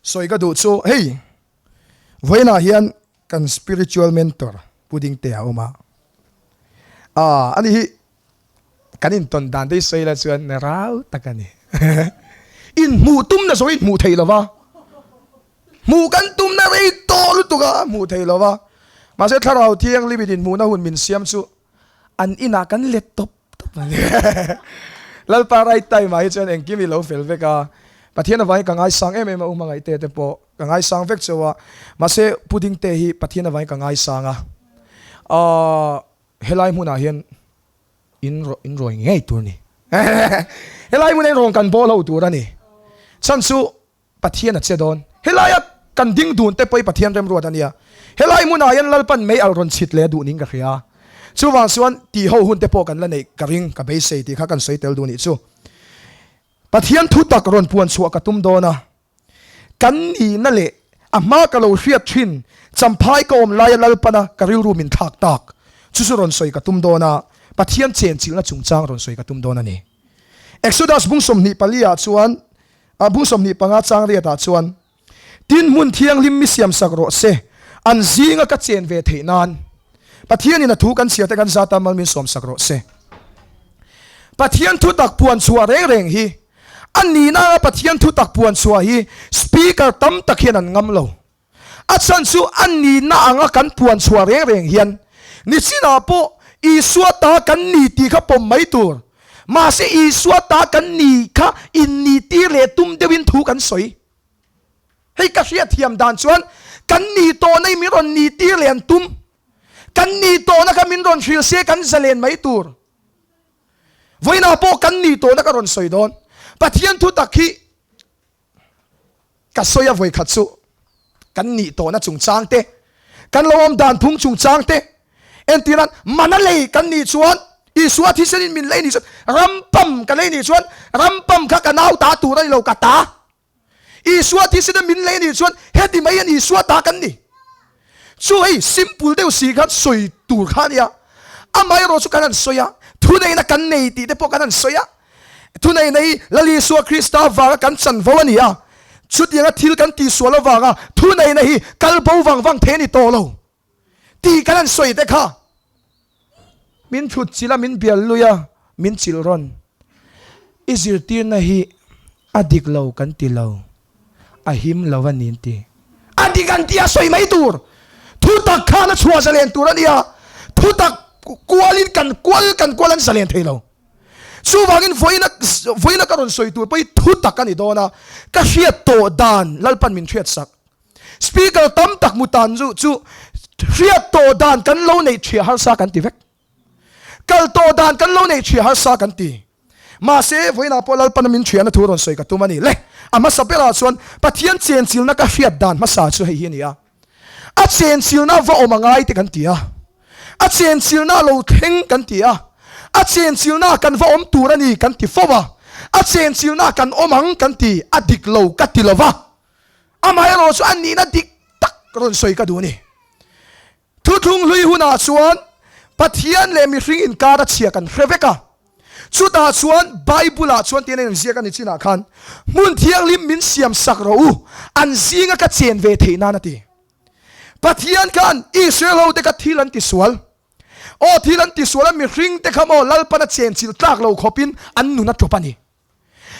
Sawi ka duh chu hei vawiinah hian kan spiritual mentor Pu Dingtea a awm a, ah ani hi kan intawn dan te hi sawi la chuan rau tak a ni. Inhmuh tumna zawh inhmuh theih lova, hmuh kan tumna rei tawh lutuk a hmuh theih lova, mahse thlarau thianghlim in inhmuhna hun min siam chu an inah kan let tawp tawp a ni. Lalpa right time ah hi chuan engkim i lo fel vek a, Pathian avangin ka ngaisang em em a, u hmangaihte te pawh ka ngaisang vek chauh a, mahse pudding te hi Pathian avangin ka ngaisang a, aah helai hmunah hian in in rawi ngei tur a ni. Helai hmunah hian rawn kan bawl ho tur a ni. Chhan chu Pathian a che dawn. Helaia kan ding dun te pawh hi Pathian remruat a nia. Helai hmunah hian Lalpan mei alh rawn chhit leh a duh niin ka hria. Chuvang chuan tih ho hun te pawh kan la neih ka ring, ka beisei tih kha kan sawi tel duh nih chu. Pathian thu tak rawn puan chhuah ka tum dawn a. Kan nihna leh a hma ka lo hriat thin champhai ka awm laia Lalpana ka rilru min thlak tak chu chu rawn sawi ka tum dawn a, Pathian chenchilhna chungchang rawn sawi ka tum dawn a ni. Exodus bung 24 ah chuan A bung 25 chang riatah chuan, Tin hmun thianghlim mi siamsak rawh se, an zinga ka chen ve theih nan. Pathianin a thu kan chhiar te kan zata mal min sawmsak rawh se. Pathian thutak puan chhuah reng reng hi, a nihna anga Pathian thutak puan chhuah hi speaker tam tak hian an ngam lo. A chhan chu a nihna anga kan puan chhuah reng reng hian nichinah pawh Isua ta kan ni tih kha pawm mai tur. Mahse Isua ta kan ni kha in nih tir leh tum deuhin thu kan sawi. Hei ka hriatthiam dan chuan kan ni tawhna i min rawn nih tir leh an tum. Kan ni tawhna kha min rawn hrilh se kan zalen mai tur. Vawiinah pawh kan ni tawhna ka rawn sawi dawn. Pathian thutak hi Ka sawi a vawikhat chu kan nih tawhna chungchang te, kan lo awm dan phung chungchang te, entir an mana lei kan nih chuan Isua thisen in min lei nih chuan rampam ka lei nih chuan rampam kha ka nau ta tur a ni lo ka ta. Isua thisen a min lei nih chuan heti mai an Isua ta kan ni. Chu hei simple deuh si khan sawi tur kha a nia. Amaherawh chu kan han sawi a, thuneihna kan nei tih te pawh kan han sawi a. Thuneihna hi Lal Isua Krista avanga kan chanvo a ni a, chutianga thil kan tihsual avanga thuneihna hi kal bo vang vang thei a ni tawh lo tih kan han sawi te kha min thut chilh a, min bial lui a, min chilh rawn. I zirtirna hi a dik lo kan ti lo, a him lo a ni an ti. A dik an tia sawi mai tur, thutak khan a chhuah zalen tur a nia, thutak kualin kan kual kan kual an zalen thei lo. Chuvangin vawiina vawiina ka rawn sawi tur pawh hi thu tak a ni dawn a, ka hriat tawh dan Lalpan min hriat sak. Speaker tam tak mu tan chu chu hriat tawh dan kan lo neih thiah harsa kan ti vek. Kal tawh dan kan lo neih thiah harsa kan ti. Mahse vawiinah pawh Lalpana min thiahna thu rawn sawi ka tum a ni le. A hmasa berah chuan Pathian chenchilna ka hriat dan hmasa chu hei hi a ni a. A chenchilna va awm a ngai te kan ti a. A chenchilna lo thleng kan ti a, a chenchilna kan va awm tur a ni kan ti fo a, a chenchilna kan awm ang kan ti, a dik lo ka ti lo va. Amaherawh chu a nihna dik tak rawn sawi ka duh a ni. Thuthlung hlui hunah chuan Pathian leh mihring inkar a chhia kan hre vek a. Chutah chuan Bible-ah chuan tiin a inziak a ni chinah khan, Hmun thianghlim min siam sak rawh u, an zinga ka chen ve theih nan a ti. Pathian khan Israel ho te kha thil an tisual. Aw thil an tisual a mihring te kha maw Lalpan a chenchilh tlak lo khawpin an nun a tawp a ni.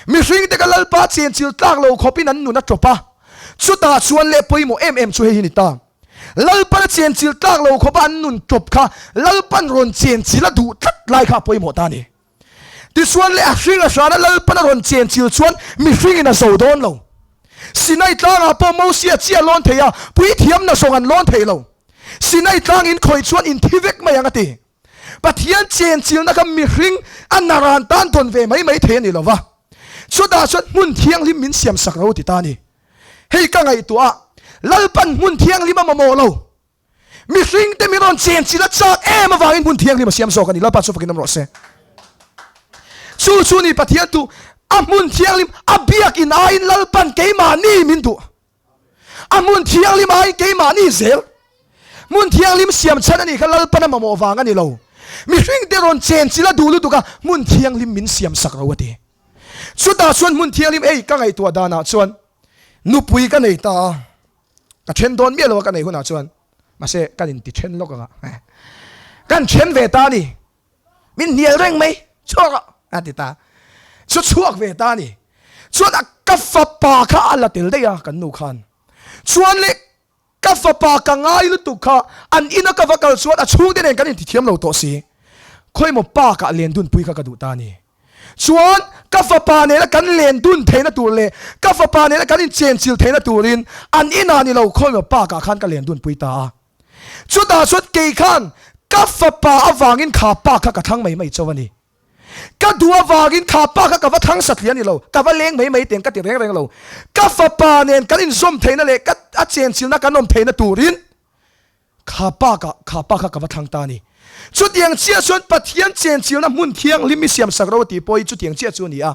Mihring te kha Lalpa chenchilh tlak lo khawpin an nun a tawp a. Chutah chuan leh pawimawh em em chu hei hi ni ta. Lalpan a chenchilh tlak lo khawpa an nun tawp kha Lalpan rawn chenchilh a duh tlat lai kha a pawimawh ta a ni. Tichuan leh a hring a hrana Lalpan a rawn chenchil chuan mihringin a zo dawn lo. Sinai tlangah pawh Mosia chiah lawn thei a, puithiamna zawng an lawn thei lo. Sinai tlang in khawih chuan in thi vek mai ang a ti. Pathian chenchilna kha mihring a naran tan dawn ve mai mai thei a ni lo va. Chutah chuan hmun thianghlim min siamsak ro ti ta a ni. Hei ka ngaihtuah a, Lalpan hmun thianghlim a mamawh lo. Mihring te min rawn chen chilh a chak em avangin hmun thianghlim a siam zawk a ni. Lalpa chu fakin awm rawh se. Chu chu ni Pathian tu a hmun thianghlim a biakin aiin Lalpan keimahni min duh. A hmun thianghlim aiin keimahni zel. Hmun thianghlim siam chhan a nih kha Lalpan a mamawh vang a ni lo. Mihring te rawn chen chilh a duh lutuk a hmun thianghlim min siam sak ro a ti. Chutah chuan hmun thianghlim ei ka ngaihtuah danah chuan. Nupui ka nei ta a, ka then dawn miah lo a ka nei hunah chuan mahse kan inti then lawk ang a, kan then ve ta a ni. Min hnial reng mai, chhuak rawh a ti ta. Chu chhuak ve ta a ni. Chuan a ka fapa kha a la tel daih a kan nu khan. Chuan leh Ka fapa ka ngai lutuk kha an ina ka va kal chuan a chhungte nen kan intithiam lo tawh si. Khawimaw park ah len dunpui kha ka duh ta a ni. Chuan ka fapa nena kan len dun theihna tur leh ka fapa nena kan inchenchil theihna turin an inah ni lo khawimaw park ah khan ka len dunpui ta a. Chutah chuan kei khan ka fapa avangin kha park kha ka thlang mai mai chauh a ni. Ka duh avangin kha pa kha ka va thlang satliah a ni lo, ka va leng mai mai teng ka ti reng reng lo. Ka fapa nen kan inzawm theihna leh ka a chenchilna kan awm theihna turin kha pa ka kha pa kha ka va thlang ta a ni. Chutiang chiah chuan Pathian chenchilna hmun thianghlim i siamsak ro tih pawh hi chutiang chiah chu a ni a.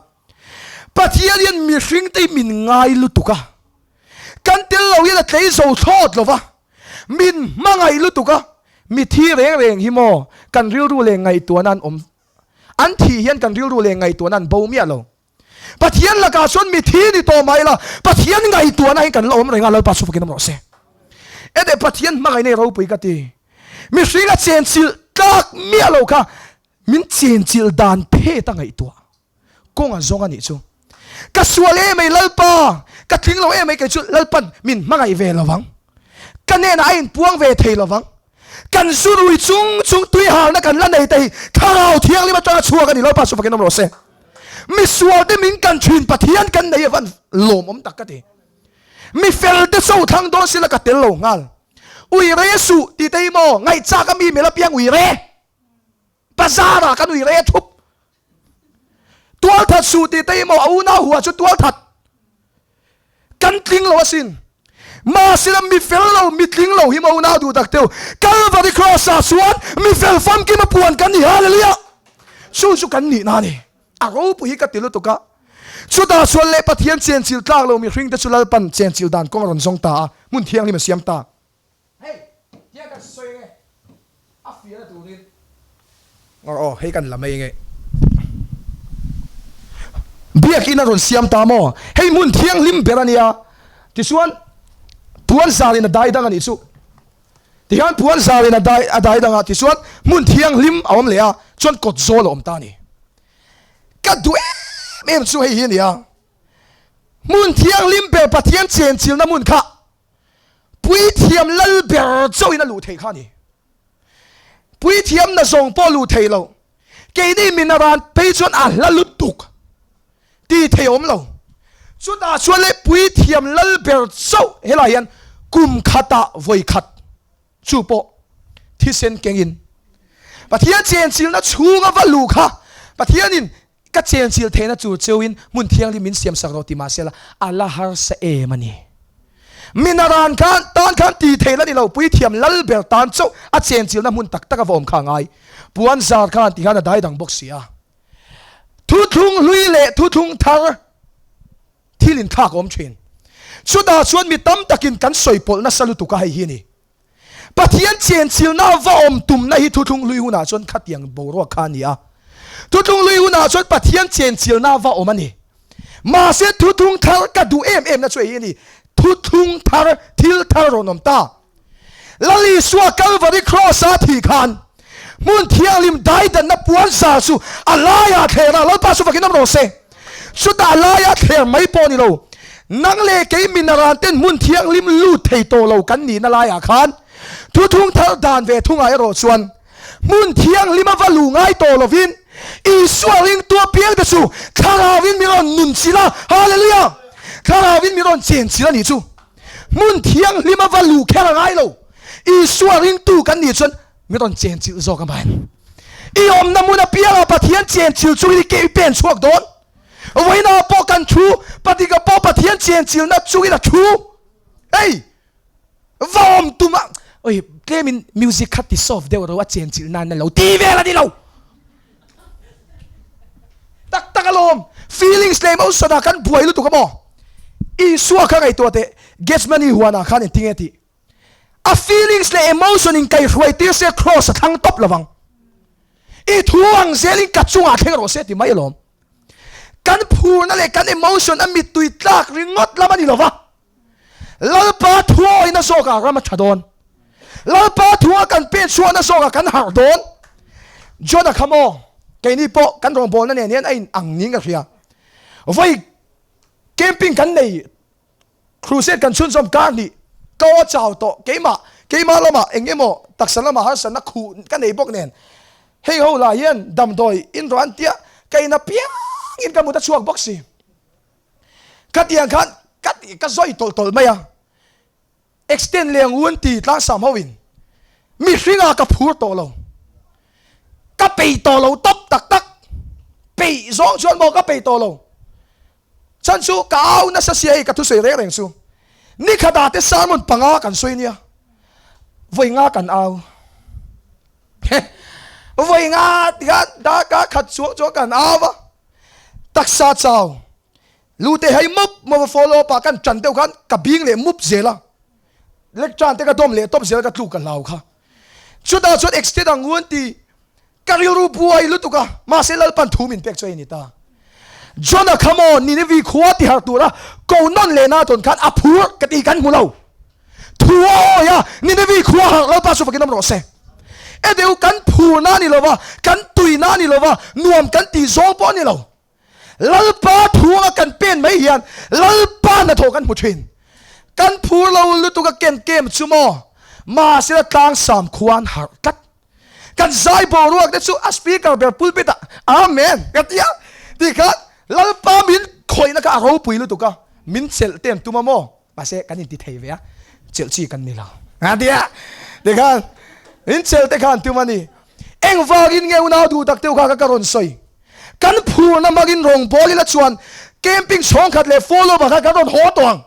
Pathian hian mihringte hi min ngai lutuk a, kan tel lo hian a tlei zo thlawt lo va, Min hmangaih lutuk a, mi thi reng reng hi maw kan rilru leh ngaihtuahna an awm, an thih hian kan rilru leh ngaihtuahna an bo miah lo. Pathian lakah chuan mi thi ni tawh mah ila, Pathian ngaihtuahna hi kan la awm reng a, Lalpa chu fakin awm rawh se. Ede Pathian hmangaihna hi ropui ka ti. Mihring a chenchilh tlak miah lo kha min chenchilh dan phet a ngaihtuah. Kawng a zawng a nih chu. Ka sual em mai Lalpa, ka tling lo em mai kei chu Lalpan min hmangaih ve lo vang. Ka hnenah a inpuang ve thei lo vang. Kan zu rui chung chung tui halna kan la nei te hi Thlarau Thianghlim atanga chhuak a ni Lalpa chu fakin awm rawh se. Misual te min kan thin Pathian kan nei avan lawmawm tak ka ti. Mi fel te cho thlang dawn sila ka tel lo nghal. Ui re suh tih te hi maw ngaihchak a mi mela piang ui re. Bazar ah kan ui re thup. Tualthat suh tih te hi maw a unau hua chu tualthat kan tling lo asin. Mahsela mi fel lo, mi tling lo hi maw unau duh tak teu. Calvary Cross ah chuan mi fel famkim a puan kan ni. Hallelujah! Chu chu kan nihna a ni. A ropui hi ka ti lutuk a. Chutah chuan leh Pathian chenchil tlak lo mihring te chu Lalpan chenchil dan kawng a rawn zawng ta a, hmun thianghlim a siam ta. Hei, tiang kan sawi nge a fiahna turin ngawr aw, hei kan la mai nge. Biakinn a rawn siam ta maw? Hei hmun thianghlim ber a nia. Tichuan, puan zarin a dai dang a nih chu. Tihian puan zarin a dai a dai dang a, tichuan hmun thianghlim a awm leh a, chuan kawt zawl a awm ta a ni. Ka duh em em chu hei hi a nia. Hmun thianghlim ber Pathian chenchilna hmun kha Puithiam lal ber chauhin a luh theih kha a ni. Puithiam na zawng pawh luh theih lo. Keini min a ran phei chuan a hla lutuk ti thei awm lo. Chutah chuan le puithiam lal ber chauh helai hian kum khatah vawi khat chu pawh thisen kengin Pathian chenchilna chhunga va luh kha Pathianin Ka chenchil theihna tur cheuin hmun thianghlim min siamsak rawh ti mahsela a la harsa em a ni. Minaran khan tan khan ti theih la ni lo, puithiam lal ber tan chauh a chenchilna hmun tak tak a va awm kha a ngai. Puan zar khan ti khan a dai dang bawk si a. Thuthlung hlui leh thuthlung thar thil inthlak a awm thin. Chutah chuan mi tam takin kan sawi pawlh nasa lutuk a hei hi a ni. Pathian chenchilna va awm tumna hi Thuthlung Hlui hunah chuan khatiang boruak kha a ni a. Thuthlung Hlui hunah chuan Pathian chenchilna va awm a ni. Mahse Thuthlung Thar ka duh em emna chu hei a ni, Thuthlung Thar, thil thar rawn awm ta. Lal Isua Kalvari Kraws-a thih khan hmun thianghlim daidanna puan zar chu a laiah thler a, Lalpa chu fakin awm rawh se. Chutah a laia thler mai pawh ni lo, nang leh kei min a ran ten hmun thianghlim lut thei tawh lo kan nihna laiah khan thuthlung thar dan ve thungah erawh chuan hmun thianghlim a va luh ngai tawh lovin Isua ringtu apiang te chu Thlarauin min rawn nun chilh a, Hallelujah! Thlarauin min rawn chen chilh a nih chu. Hmun thianghlim a va luh kher a ngai lo, Isua ringtu kan nih chuan min rawn chen chilh zawk a man. I awmna hmun apiangah Pathian chenchil chungin i ke i pen chhuak dawn. Vawiinah pawh kan thu, Patika pawh Pathian chenchilna chungin a thu. Hei! Va awm tum a, oi tlemin music kha ti soft deuh ro a chenchilh nan a lo ti vel a ni lo. Tak tak alawm, feelings leh emotion ah kan buai lutuk a maw? Isua kha ngaihtuah teh, Gethsemane huanah khan engtinge tih? A feelings leh emotion in kaihruai tir se cross a thlang tawp lovang. I thu ang zelin ka chungah thleng rawh se ti mai alawm. Kan phurna leh kan emotion a mittui tlak ringawt lam a ni lova. Lalpa thuawina zawkah ram a tha dawn. Lalpa thua kan pen chhuahna zawkah kan harh dawn. John-a kha maw, keini pawh kan rawngbawlna nen hian a in ang niin ka hria. Vawi camping kan nei Crusade kan chhunzawm kar hnih ka aw chau tawh keimah keimah lamah eng emaw taksa lamah harsatna khuh ka nei bawk nen hei ho lah hian damdawi in rawh an tia ka in apiangin ka mut a chhuak bawk si khatiang khan ka ka zawi tawlh tawlh mai a extend leh ang u an ti tlangsam ho in mihringah ka phur tawh lo ka peih tawh lo tawp tak tak peih zawng chuan maw ka peih tawh lo. Chan chu ka au nasa sia hei ka thusawi reng reng chu. Nikhat ah te sermon panga kan sawi nia. Vawi nga kan au. Vawi nga tikhan darkar khat chuang chuang kan au va. Taksa chau. Lu te hei mup mup a follow up ah kan tan deuh khan ka bing leh mup zel a. Lectern te ka dawm leh tawp zel ka tluk ka hlau kha. Chutah chuan extend ang u an ti. Ka rilru buai lutuk a, mahse Lalpan thu min pek chu a ni ta. Jonah kha maw Nineveh khua ti harh tura ko nawn leh na tawn khan a phur ka ti kan hmu lo. Thu a awi a, Nineveh khua harh Lalpa chu fakin awm rawh se. Edeu kan phurna a ni lova, kan tuina a ni lova, nuam kan tih zawng pawh a ni lo. Lalpa thuanga kan pen mai hian Lalpa hnathawh kan hmu thin. Kan phur lo lutuk a ken kem chu maw, mahse tlangsam khua an harh tlat. Kan zai boruak te chu a speaker ber pulpit ah Amen ka ti a, tikhan Lalpa min khawihna kha a ropui lutuk a, min chelh te an tum a maw? Mahse kan inti thei ve a, chelh chi kan ni lo a ti a, tikhan min chelh te kha an tum a ni. Engvangin nge unau duh tak deuh kha ka rawn sawi? Kan phurna hmangin rawngbâwl ila chuan camping chhawngkhat leh follow up ah khan kan rawn haw tawh ang.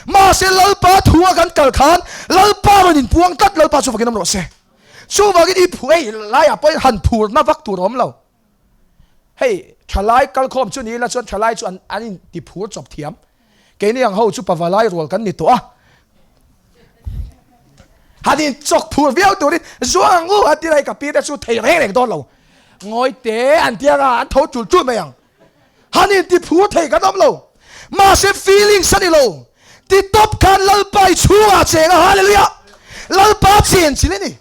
Mahse Lalpa thua kan kal khan Lalpa rawn inpuang tlat Lalpa chu fakin awm rawh se. Chuvangin i phu ei laiah pawhin han phurna vak tur a awm lo. Hei thalai kalkhawm chu ni ila chuan thalai chu an an inti phur chawp thiam. Keini ang ho chu pavalai rual kan ni tawh a. Han in chawk phur viau turin zuang ang u an ti lai ka pi te chu thei reng reng dawn lo. Ngawi te an ti anga an tho tul tul mai ang. Han in ti phur thei kan awm lo. Mahse feelings a ni lo. Ti tawp khan Lalpa i chhungah cheng a Hallelujah. Lalpa chen chil a ni.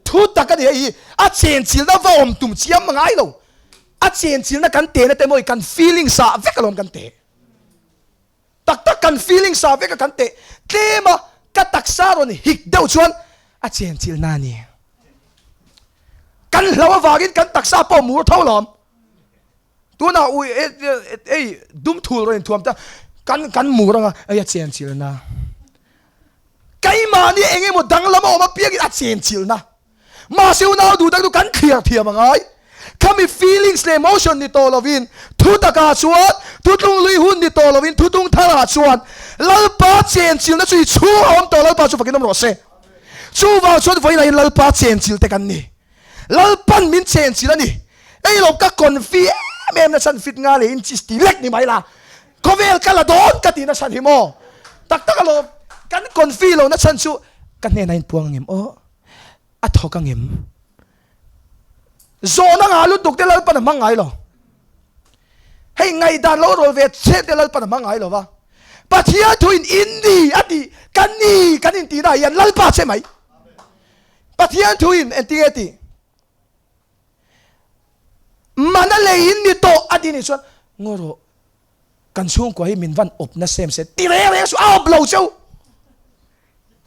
Thu tak a ni hei hi. A chen chilna va awm tum chiam a ngai lo. A chen chilna kan tehna te mawi kan feelings ah vek alawm kan teh. Tak tak kan feelings ah vek a kan teh. Tlem a ka taksa rawn hik deuh chuan a chen chilna a ni. Kan hlo avangin kan taksa pawh mur tho lawm. Tunah ui ei dum thul rawn inthuam ta kan kan mur anga ei a chen chilna. Keimahni eng emaw danglam a awm apiangin a chen chilna. Mahse unau duh tak chu kan thliar thiam a ngai. Khami feelings leh emotion ni tawh lovin thu takah chuan thutlung lui hun ni tawh lovin thutung tharah chuan Lalpa chen chilna chu i chhung a awm tawh Lalpa chu fakin awm rawh se. Chuvang chuan vawiin ah hian Lalpa chen chil te kan ni. Lalpan min chen chilh a ni. Ei lo ka confi em em na chhan fit nga leh inches ti lek ni mai la. Khawvel ka la dawn ka tih na chhan hi maw? Tak tak alawm. Kan confi lo na chhan chu ka hnenah inpuang angem aw? A thawk angem? Zawhna ngah lutuk te Lalpan a hmang ngai lo. Hei ngaihdan lo rawl ve che te Lalpan a hmang ngai lo va. Pathian thuin in ni a tih kan ni kan intihna hian Lalpa che mai. Pathian thuin engtinge tih? Mana lei in ni tawh a ti nih chuan ngaw rawh kan chhungkua hi min van awp na sem se ti reng reng suh a awp lo cheu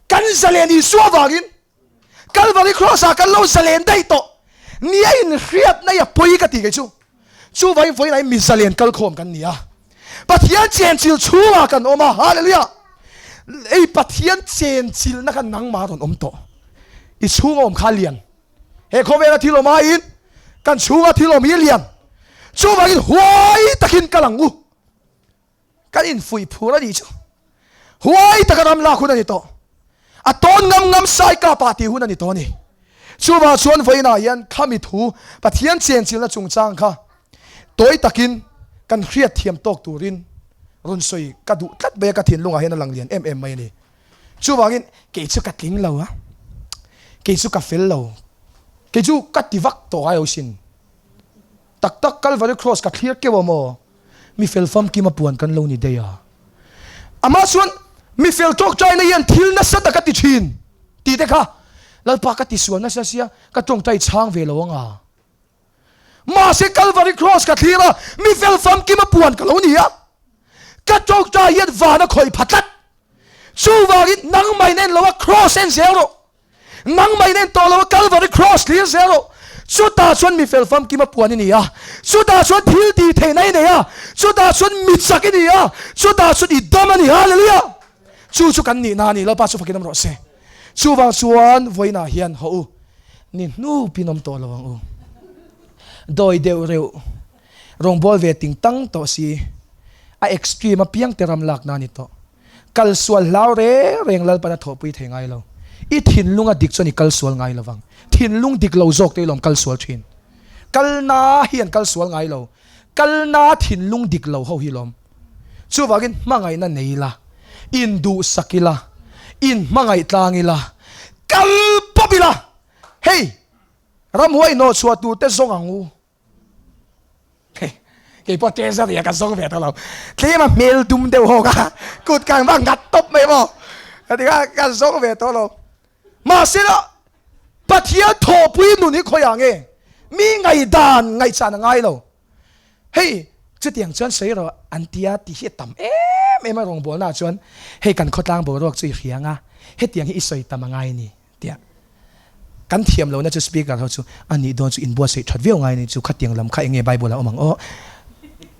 kan zalen Isua vangin Kalvari cross ah kan lo zalen daih tawh ni a in hriat na i a pawi ka ti kei chu chuvangin vawiin ah hian mi zalen kalkhawm kan ni a Pathian chenchil chhungah kan awm a, Hallelujah! Ei Pathian chenchilna kha nangmah rawn awm tawh. I chhunga awm kha a lian. He khawvela thil awm aiin kan chhunga thil awm hi a lian. Chuvangin huai takin kal ang u. Kan infuih phur a nih chu. Huai taka ram lak hun a ni tawh. A tawn ngam ngam sai kap ah tih hun a ni tawh a ni. Chuvang chuan vawiinah hian khami thu Pathian chenchilna chungchang kha tawi takin kan hriat thiam tawk turin rawn sawi ka duh tlat mai a, ka thinlungah hian a lang lian em em mai a ni. Chuvangin kei chu ka tling lo a, kei chu ka fel lo, kei chu ka ti vak tawh ngai lo sin. Tak tak Kalvari Cross ka thlir keuh a maw? Mi fel famkim a puan kan lo ni daih a. Amah chuan. Mi fel tawngtaina hian thil nasa tak a ti thin tih te kha Lalpa ka tisual nasa sia ka tawngtai chhang ve lo anga. Mahse Kalvari Cross ka thlir a, mi fel famkim a puan ka lo ni a. Ka tawngtai hian van a khawih pha tlat. Chuvangin nangmah in en lo a Cross en zel rawh. Nangmah in en tawh lo a Kalvari Cross thlir zel rawh. Chutah chuan mi fel famkim a puan i ni a, chutah chuan thil tih theihna i nei a, chutah chuan mi chak i ni a, chutah chuan i dam a ni. Hallelujah! Chu chu kan nihna a ni. Lalpa chu fakin awm rawh se. Chuvang chuan vawiinah hian haw u, ni hnupin awm tawh lo ang u. Dawi deuh reuh, rawngbâwl ve ting tang tawh si, a extreme apiang te ram lakna a ni tawh. Kal sual hlau reng reng Lalpan a thawhpui thei ngai lo. I thinlung a dik chuan i kal sual ngai lo vang. Thinlung dik lo zawk te i lawm kal sual thin. Kalna hi an kal sual ngai lo. Kalna thinlung dik lo ho hi lawm. Chuvangin hmangaihna nei ila, induhsak ila, inhmangaih tlang ila, kal pawp ila, hei ramhuai hnawhchhuah tur te zawng ang u. Hei, kei pawh treasury ah ka zawng ve tawh lo. Tlem a hmel dum deuh ho kha kut ka va nghat tawp mai maw. Ka ti kha ka zawng ve tawh lo. Mahsela Pathian thawhpui nun hi khawiah nge? Mi ngaihdan ngaihchan a ngai lo. Hei, chutiang chuan sawi rawh an tia tih hi a tam em em a rawngbawlnaah chuan hei kan khawtlang boruak chu i hria ang a, hetiang hi i sawi tam a ngai a ni. Tia kan thiam lohna chu speaker ho chu a nih dawn chu inbuatsaih that viau ngai a ni chu khatiang lam kha enge Bible ah awm ang aw.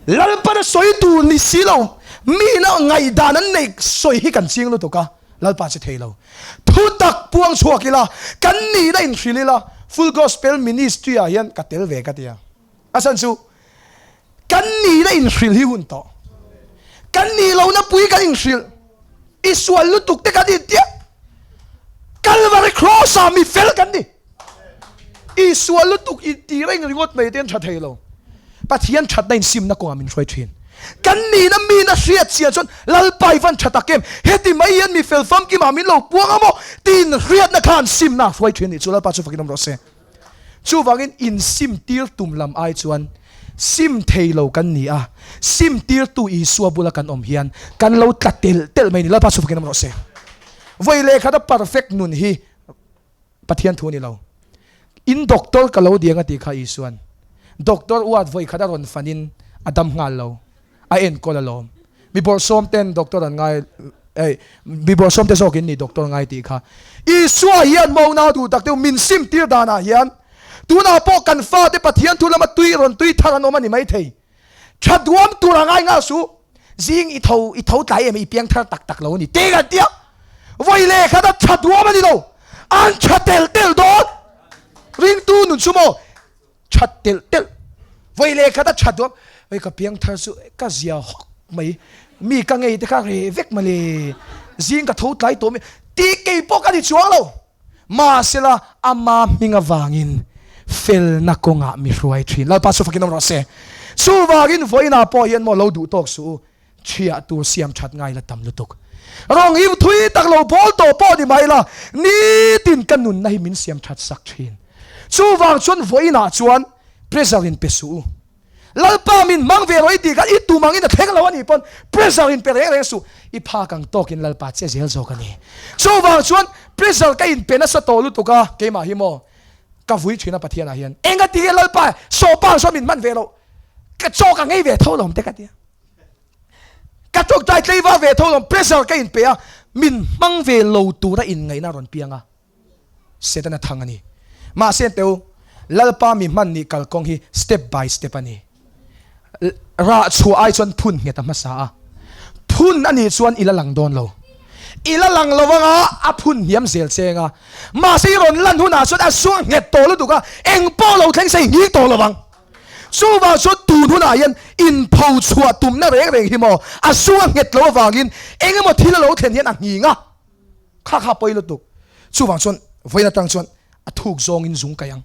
Lalpana sawi tur ni si lo mi na ngaihdan an neih sawi hi kan ching lutuk a, Lalpa che thei lo. Thutak puang chhuak ila, kan nihna inhrilh ila, Full Gospel Ministry ah hian ka tel ve ka tia. A chhan chu kan nihna inhrilh hi hun tawh. Kan nih lohna pui kan inhrilh. I sual lutuk te kan intia. Kalvari Cross ah mi fel kan ni. I sual lutuk i ti reng ringawt mai te an tha thei lo. Pathian thatna insimna kawngah min hruai thin. Kan nihna min a hriat chian chuan Lalpa i van tha tak em? Heti mai hian mi fel famkimah min lo puang a maw? Tiin hriatna khan simna a hruai thin a nih chu Lalpa chu fakin awm rawh se. Chuvangin insim tir tum lam ai chuan sim thei lo kan ni a, sim tirtu Isua bula kan awm hian kan lo tla telh telh mai a ni. Lalpa chu fakin awm rawh se. Vawi lehkhat a perfect nun hi Pathian thu a ni lo. In doctor ka lo diang a tih kha Isuan doctor uat vawi khat a rawn fanin a dam nghal lo. A enkawl alawm. Mi bawrhsawm ten doctor an ngai ei mi bawrhsawm te zawk in ni doctor ngai tih kha. Isua hian mauna duh tak deuh min sim tir danah hian tunah pawh kan fate Pathian thu lama tui rawn tui thar an awm a ni maithei. Tha duam tur a ngai nghal suh. Zing i tho i tho tlai em i piang thar tak tak lo a ni tih kan tia. Vawi leh khat a tha duam a ni lo. An tha tel tel dawn. Ringtu nun chu maw That telh telh. Vawi leh khat a that duam. Hei ka piang thar chu ka zia hawk mai. Mi ka ngei te kha reh vek mawle. Zing ka tho tlai tawh mai. Tih kei pawh ka ni chuang lo. Mahsela ama hming avangin felna kawngah mi hruai thin. Lalpa chu fakin awm rawh se. Chuvangin vawiinah pawh hian maw lo duh tawk suh u. Chhiah tur siam that ngai la tam lutuk. Rawng hi thui tak lo bawl tawh pawh ni mai la, nitin ka nunna hi min siam that sak thin. Chuvang chuan vawiinah chuan pressure in pe suh u. Lalpa min hmang ve rawh i tih khan i tum angin a thleng lo a nih pawn pressure in pe reng reng suh. I phak ang tawkin Lalpa che zel zawk a ni. Chuvang chuan pressure ka in pe nasa tawh lutuk a, keimah hi maw ka vui thin a Pathianah hian engati nge Lalpa sawpa ang sawn min hman ve loh, ka chaw ka ngei ve tho lo awm te ka tia. Ka tawngtai tleiva ve tho lawm pressure ka inpe a, min hmang ve lo tura inngaihna a rawn piang a, Setana thang a ni. Mahse teu, Lalpa mi hman nih kalkawng hi step by step a ni. Rah chhuah ai chuan phun nghet a hmasa a, phun a nih chuan i la lang dawn lo. I la lang lo anga a phun hniam zel cheng a, mahse i rawn lan hunah chuan a suang nghet tawh lutuk a, eng pawh lo thleng se i nghing tawh lo ang. Chuvang chuan tun hunah hian inpho chhuah tumna reng reng hi maw a sung a nghet lo avangin eng emaw thil a lo thlen hian a nghing a, kha kha pawi lutuk. Chuvang chuan vawiin atang chuan a thuk zawngin zung kai ang,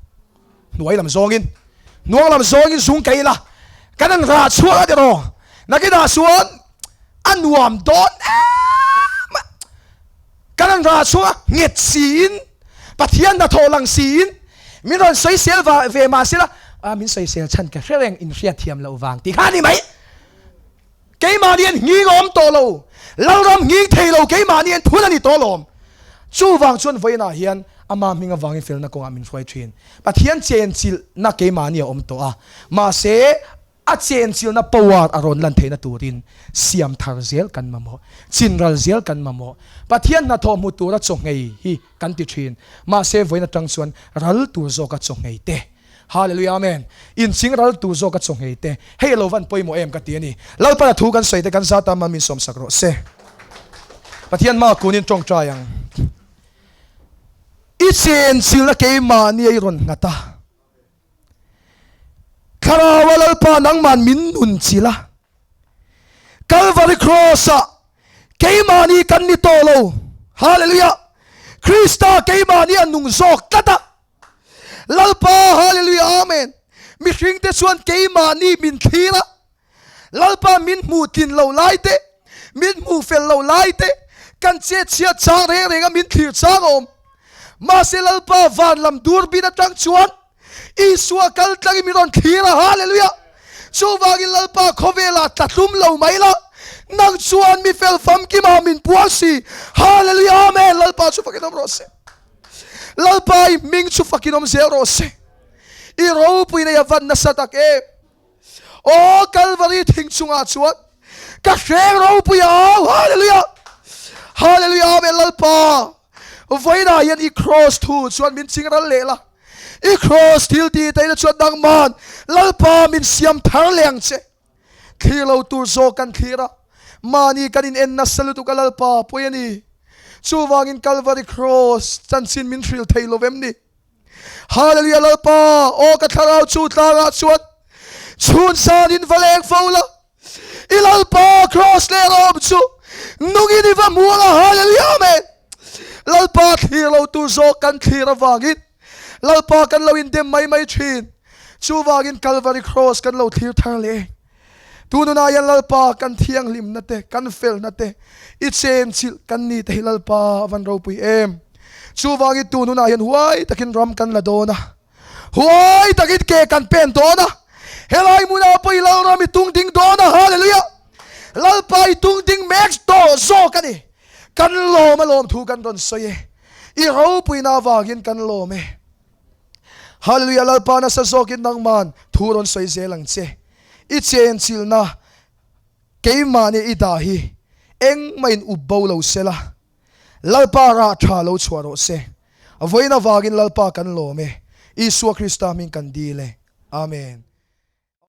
hnuai lam zawngin, hnuang lam zawngin zung kai ila kan han rah chhuak a tiraw, nakinah chuan a nuam dawn em a, kan han rah chhuak a nghet siin, Pathian hnathawh lang siin min rawn sawisel ve mah sela, a min sawisel chhan ka hre reng in hriat thiam loh vang tih kha a ni mai. Keimah hian nghing a awm tawh lo. Lalram nghing thei lo keimahni an thun a ni tawh alawm. Chuvang chuan vawiinah hian ama hming avangin felna kawngah min hruai thin. Pathian chenchilhna keimahni a awm tawh a, mahse a chenchilhna power a rawn lan theihna turin siam thar zel kan mamawh, chinral zel kan mamawh. Pathian hnathawh hmu tura chawnghei hi kan ti thin, mahse vawiin atang chuan ral tur zawka chawnghei te. Hallelujah Amen. Inching ral tur zawk a chawnghei te. Hei alo van pawimawh em ka ti a ni. Lalpana thu kan sawi te kan zat a man min sawmsak rawh se. Pathian hma kunin tawngtai ang. I chenchilna keimahni a i rawn nghat a. Thlarau a Lalpa nangman min nun chilh a. Kalvari Cross ah keimahni kan ni tawh lo. Hallelujah. Krista keimahni a nung zawk tlat a. Lalpa Hallelujah Amen Mihring te chuan keimahni min thlir a, Lalpa min hmuh tlin lo lai te, min hmuh fel lo lai te, kan chet chhiat chang reng reng a min thlir chang a awm. Mahse Lalpa van lam durbin atang chuan Isua kal tlangin min rawn thlir a, Hallelujah! Chuvangin Lalpa khawvelah tla tlum lo mai la, nang chuan mi fel famkimah min puang si, Hallelujah Amen! Lalpa chu fakin awm rawh se. Lalpa i hming chu fakin awm zel rawh se. I ropui nei a van nasa tak em. Aw Kalvari thing chungah chuan ka hreng ropui au. Hallelujah. Hallelujah Amen Lalpa. Vawiinah hian i cross thu chuan min ching ral leh la. I cross thil ti teina chuan nangman Lalpa min siam thar leh ang che. Thlir lo tur zawk kan thlir a, mahni kan in en nasa lutuk a Lalpa pawi a ni. Chuvangin Kalvari Kraws chanchin min hril thei lo vem ni? Hallelujah Lalpa, aw ka thlarau chu tlangah chuan chhun sanin va leng fo la, i Lalpa Kraws leh rawm chu nungin i va hmu ang a, Hallelujah Amen. Lalpa thlir lo tur zawk kan thlir avangin Lalpa kan lo indem mai mai thin. Chuvangin Kalvari Kraws kan lo thlir thar leh. Tununah hian Lalpa kan thianghlimna te, kan felna te, i chenchilh kan ni te hi Lalpa a van ropui em. Chuvangin tununah hian huai takin ram kan la dawn a, huai takin ke kan pen dawn a, helai hmunah pawh i Lalram i tung ding dawn a, Hallelujah! Lalpa i tung ding mek tawh zawk a ni. Kan lawm a lawm thu kan rawn sawi e. I ropuina avangin kan lawm e. Hallelujah Lalpa nasa zawkin nangman thu rawn sawi zel ang che. I chenchilhna keimahni i dah hi engmah in up bo lo sela, Lalpa rah tha lo chhuah rawh se. Vawiin avangin Lalpa kan lawm e. Isua Krista hming kan dil e. Amen.